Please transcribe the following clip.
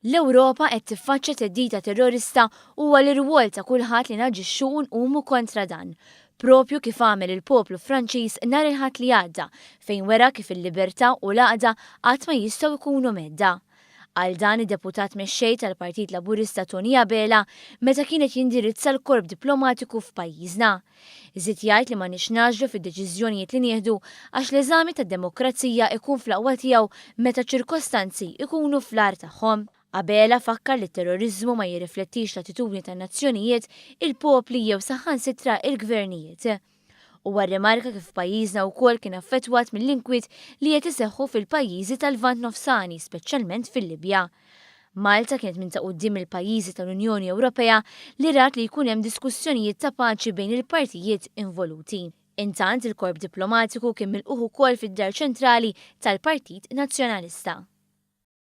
L-Ewropa qed tiffaċċja theddida terrorista u huwa l-irwol ta' kulħadd li naġixxu u nqumu kontra dan. Propju kif għamel il-poplu Franċiż nhar il-Ħadd li għadda fejn wera kif il-libertà u l-għaqda qatt ma jistgħu jkunu mhedda. Qal dan id-Deputat Mexxej tal-Partit Laburista Tony Abela meta kien qed jindirizza l-Korp Diplomatiku f'pajjiżna. Żied jgħid li m'għandniex ngħaġġlu fid-deċiżjonijiet li nieħdu għax l-eżami tad-demokrazija ikun fl-aqwa tiegħu meta ċ-ċirkostanzi jkunu fl-agħar tagħhom. Abela fakkar li t-terroriżmu ma jirriflettix l-attitudni tan-nazzjonijiet, il-popli jew saħansitra il-gvernijiet. Huwa rrimarka kif pajjiżna wkoll kien affettwat mill-inkwiet li qed iseħħu fil-pajjiżi tal-Lvant Nofsani, speċjalment fil-Libja. Malta kienet minn ta' quddiem il-pajjiżi tal-Unjoni Ewropea li rat li jkun hemm diskussjonijiet ta' paċi bejn il-partijiet involuti. Intant, il-Korp Diplomatiku kien milqugħ ukoll fid-Dar Ċentrali tal-Partit Nazzjonalista.